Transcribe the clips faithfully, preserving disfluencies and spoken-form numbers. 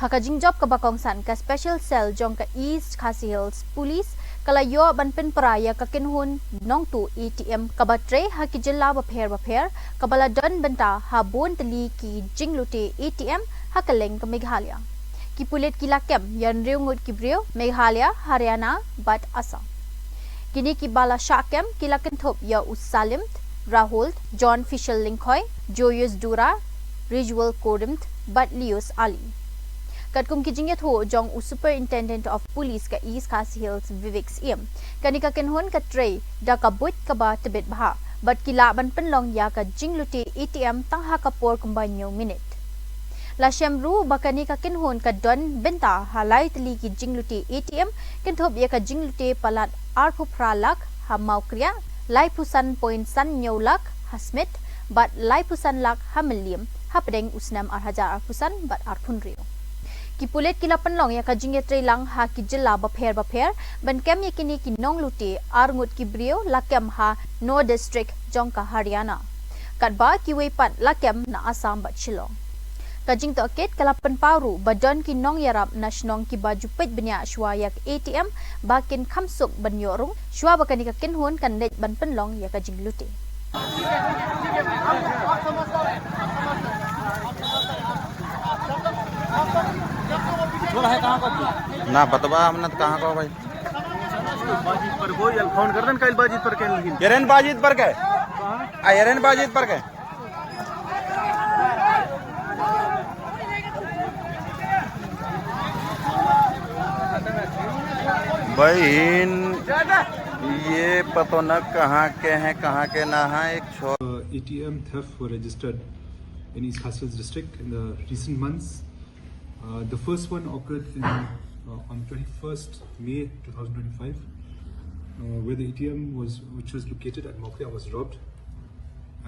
Ha ka jingjop kaba kongsan, ka Special Cell jong ka East Khasi Hills Police ka la ïoh ban pynpra ïa ka kynhun nongtuh A T M kaba trei ha ki jylla bapher bapher, kaba la don bynta ha bun tylli ki jinglute A T M ha kylleng ka Meghalaya. Ki pulit ki la kem ïa hynriew ngut ki briew, Meghalaya, Haryana bad Assam. Kine kiba la shah kem ki la kynthup ïa u Salimt Rahul, John Fishel Lyngkhoi, Joyous Dura, Rijwal Korimt bad Lius Ali. Katkum ki jingïathuh jong u Superintendent of Police ka East Khasi Hills, Vivek Syiem, kane ka kynhun ka trei da ka buit kaba tbit bha bad ki lah ban pynlong ïa ka jinglute A T M tang ha ka por kumba hynñiew minit. La shem ruh ba kane ka kynhun ka don bynta ha lai tylli ki jinglute A T M, kynthup ïa ka jinglute palat arphew phra lak ha Mawkriah, laiphew san point san hynñiew lak ha Smit bad laiphew san lak ha Mylliem hapdeng u snem ar hajar arphew san bad arphew hynriew. Ki pulit ki la pynlong ïa ka jingïatreilang ha ki jylla bapher bapher ban kem ïa kine ki nonglute. Ar ngut ki briew la kem ha Nuh District jong ka Haryana, katba kiwei pat la kem na Assam bad Shillong. Ka jingtohkit ka la pynpaw ruh ba don ki nongïarap na shnong kiba ju peit bniah shuwa ïa ka A T M ba kin kham suk ban ïoh rung shuwa ba kane ka kynhun kan leit ban pynlong ïa ka jinglute. ना बतवा हमने तो कहाँ को भाई। बाजीत पर को यल फोन कर दन काइल बाजीत पर के नहीं। यरेन बाजीत पर के। आ यरेन बाजीत पर के। बहिन, ये पतो न कहाँ के हैं, कहाँ के ना हैं। एक छो- Uh, A T M theft were registered in East Khasi Hills district in the recent months. Uh, the first one occurred in, uh, on twenty-first May two thousand twenty-five, uh, where the A T M was, which was located at Mawkriah, was robbed,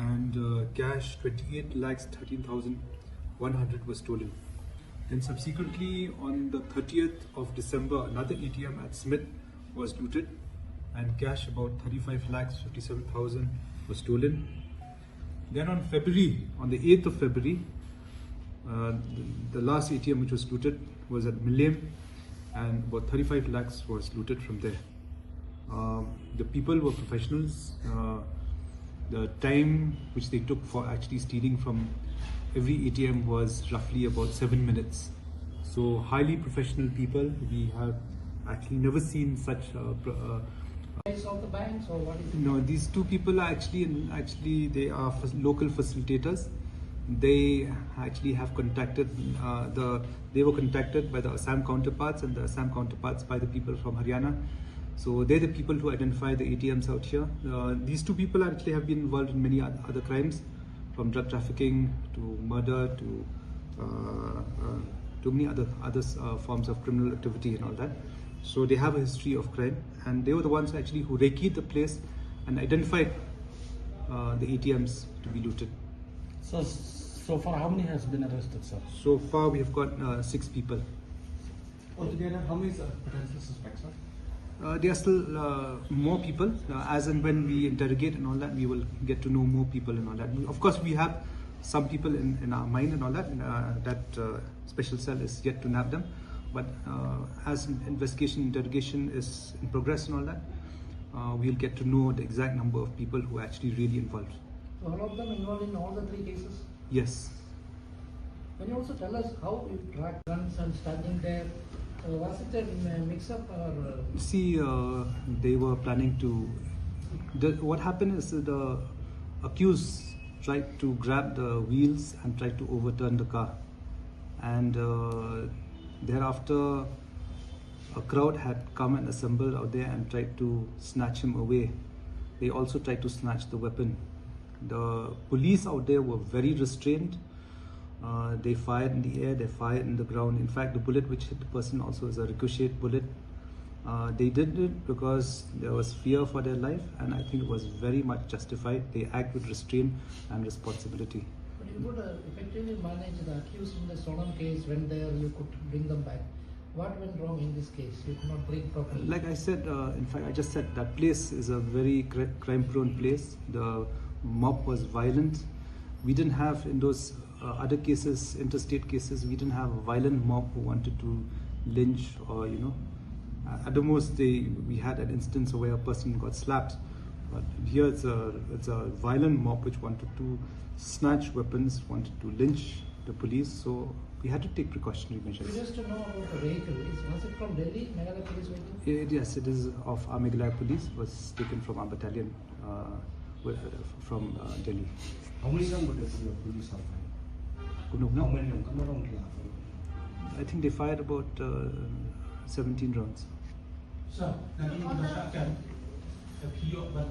and uh, cash twenty-eight lakhs thirteen thousand one hundred was stolen. Then subsequently, on the thirtieth of December, another A T M at Smit was looted, and cash, about thirty-five lakhs fifty-seven thousand, was stolen. Then on February, on the eighth of February, uh, the, the last A T M which was looted was at Mylliem, and about thirty-five lakhs was looted from there. Um, the people were professionals. Uh, the time which they took for actually stealing from every A T M was roughly about seven minutes. So highly professional people. We have actually never seen such. Uh, pro- uh, Of the banks or what is it? No, these two people are actually in, actually they are fac- local facilitators. They actually have contacted uh, the they were contacted by the Assam counterparts and the Assam counterparts by the people from Haryana. So they're the people who identify the A T Ms out here. Uh, these two people actually have been involved in many oth- other crimes, from drug trafficking to murder to uh, uh, to many other other uh, forms of criminal activity and all that. So they have a history of crime, and they were the ones actually who recce the place and identified uh, the A T Ms to be looted. So, so far, how many has been arrested, sir? So far, we have got uh, six people. Altogether, how many uh, potential suspects, sir? Uh, there are still uh, more people. Uh, as and when we interrogate and all that, we will get to know more people and all that. We, of course, we have some people in, in our mind and all that. Uh, that uh, special cell is yet to nab them. But uh, as investigation, interrogation is in progress and all that, uh, we'll get to know the exact number of people who are actually really involved. So all of them involved in all the three cases? Yes. Can you also tell us how you track guns and standing there? Uh, was it a mi- mix-up or? Uh, See, uh, they were planning to. The, what happened is the accused tried to grab the wheels and tried to overturn the car. And uh, thereafter, a crowd had come and assembled out there and tried to snatch him away. They also tried to snatch the weapon. The police out there were very restrained. Uh, they fired in the air, they fired in the ground. In fact, the bullet which hit the person also is a ricochet bullet. Uh, they did it because there was fear for their life, and I think it was very much justified. They act with restraint and responsibility. But you could uh, effectively manage the accused in the Sonam case when there you could bring them back. What went wrong in this case? You could not bring properly. Like I said, uh, in fact, I just said that place is a very cri- crime prone place. The mob was violent. We didn't have in those uh, other cases, interstate cases, we didn't have a violent mob who wanted to lynch or, you know, uh, at the most they we had an instance where a person got slapped. But here it's a it's a violent mob which wanted to snatch weapons, wanted to lynch the police. So we had to take precautionary measures. Just to know about the vehicle, is, was it from Delhi, Meghalaya Police vehicle? It, yes, it is of our Meghalaya Police. Was taken from our battalion uh, with, from uh, Delhi. How many number of the police are there? Kuno, How no? Many number of the I think they fired about uh, seventeen rounds. Sir, nanti berdasarkan pihak ban